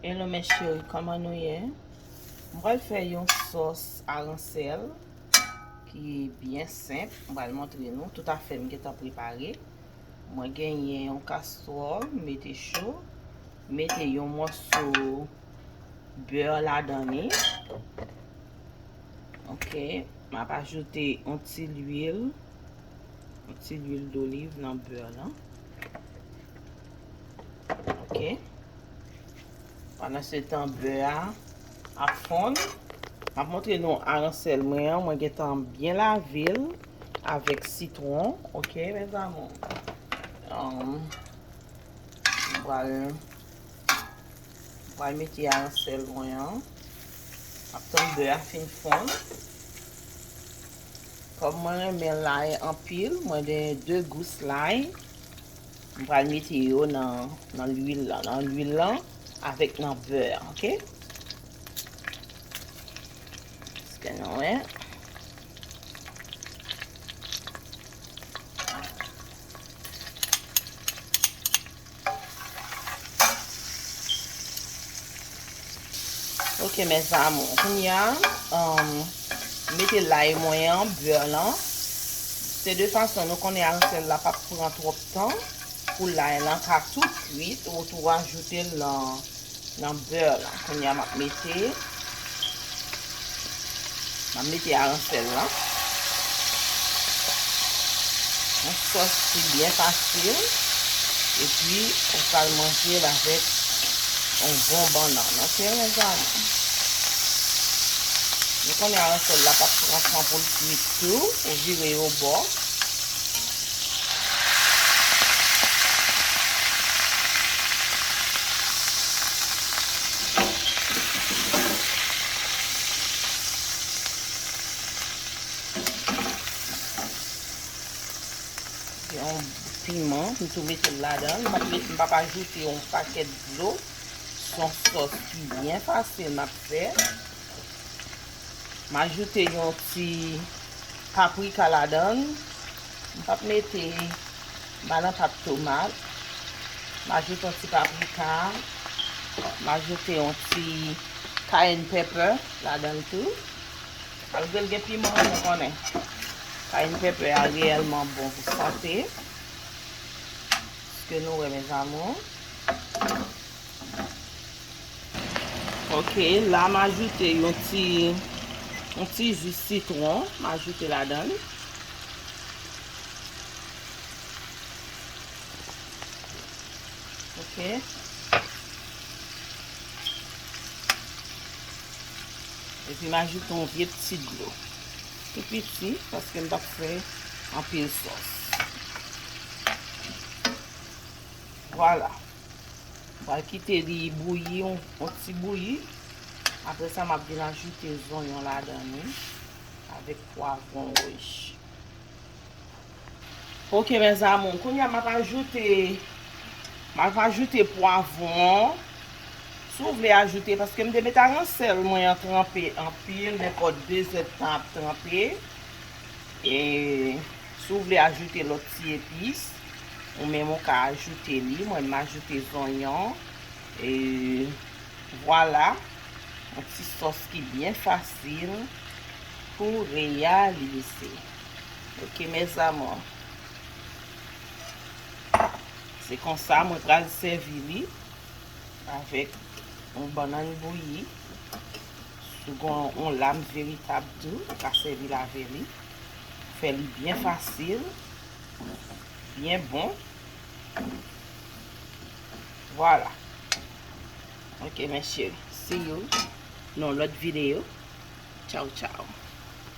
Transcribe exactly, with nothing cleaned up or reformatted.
Hello mes chéris, kòman nou ye? Mwen pral fè yon sòs aransèl ki byen senp. Mwen pral montre nou tout afè m gentan prepare. Mwen genyen yon kastwòl, m mete cho, m mete yon mòso bè ladan li. Ok, m ap ajoute yon ti lwil, yon ti lwil doliv nan bè lan. Ok. Pandan se tan bè a ap fonn, m ap montre nou aransèl mwen an, mwen gentan byen lave l avèk sitwon. Ok, mes amours. Um, m pral, m pral mete aransèl mwen an. M ap tann bè a fin fonn. Kòm mwen renmen lay anpil, mwen gen de gous lay. M pral mete yo nan, nan lwil la, nan lwil lan avèk nan bè, ok? Èske nou wè? Ok, mes amours. Kounye a, um, mete lay mwen an, bè lan. Se de fason, nou konnen aransèl la p ap pran twòp tan pou lay lan ka tou kwit, ou tou ajoute l nan, nan bè lan. Kounye a, m ap mete, m ap mete aransèl lan. Yon sòs ki byen fasil. Epi, ou pral manje l avèk yon bon bannann. Ok, mes amours? Nou konnen aransèl la p ap pran tan pou l kwit tou. Ou vire yo bò. Yon piman, m tou mete l ladan l. M p ap met, m p ap ajoute yon pakèt dlo. Se yon sòs ki byen fasil m ap fè. M ajoute yon ti paprika ladan l. M p ap mete, m pa nan pat tomat. M ajoute yon ti paprika. M ajoute yon ti cayenne pepper ladan l tou. Malgre l gen piman, nou konnen cayenne pepper a reyèlman bon pou sante. Èske nou wè, mes amours? Ok, la m ajoute yon ti, yon ti ji sitwon, m ajoute ladan l. Ok. Epi m ajoute yon vye pti dlo. Tou piti, paske m p ap fè anpil sòs. Vwala. M pral kite li bouyi, yon, yon ti bouyi. Apre sa, m ap vin ajoute zonyon ladan li avèk pwavwon wouj. Ok, mes amours, kounye a m ap ajoute, m ap ajoute pwavwon. Si w vle ajoute, paske m te met aransèl mwen an tranpe anpil, nenpòt de zèdtan ap tranpe. E si w vle ajoute lòt ti epis, ou menm ou ka ajoute li. Mwen, m ajoute zonyon. E vwala, yon ti sòs ki byen fasil pou reyalize. Ok, mes amours. Se konsa mwen pral sèvi li avèk yon bannann bouyi. Si w gen yon lam veritab tou, ou ka sèvi l avè li. Fè li byen fasil, byen bon. Vwala. Ok, mes chéris. See you nan yon lòt videyo. Tchaw, tchaw.